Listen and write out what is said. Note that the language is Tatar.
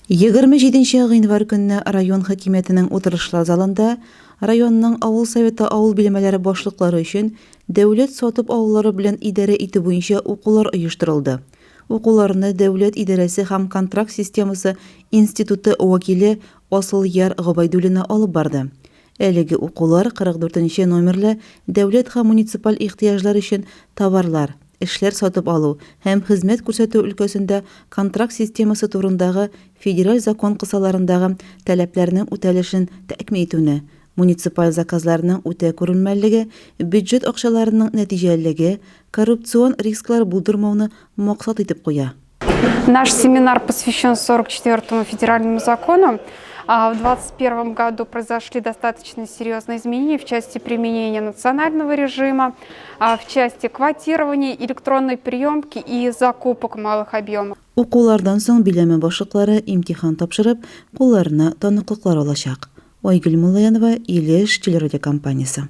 27 нче гыйнвар көнне район хакимиятенең утырышлар залында районның авыл советы авыл биләмәләре башлыклары өчен дәүләт сатып алулары белән идарә итү буенча укулар оештырылды. Укуларны Дәүләт идарәсе һәм контракт системасы институты вәкиле Асылъяр Гобәйдуллина алып барды. Әлеге укулар 44 нче номерлы Дәүләт һәм муниципаль ихтыяҗлар өчен товарлар, эшләр сатып алу һәм хезмәт күрсәтү өлкәсендә контракт системасы турындагы Федераль закон кысаларындагы таләпләрнең үтәлешен тәэмин итүне, муниципаль заказларның үтә күренмәлелеге, бюджет акчаларының нәтиҗәлелеге, коррупцион рисклар булдырмауны максат итеп куя. Наш семинар посвящен 44-му федеральному закону. В 2021 году произошли достаточно серьезные изменения в части применения национального режима, в части квотирования, электронной приемки и закупок малых объемов. Укулардан соң биләмә башлыклары имтихан тапшырып, кулларына таныклыклар алачак. Айгөл Муллаянова, Илеш телерадиокомпаниясе.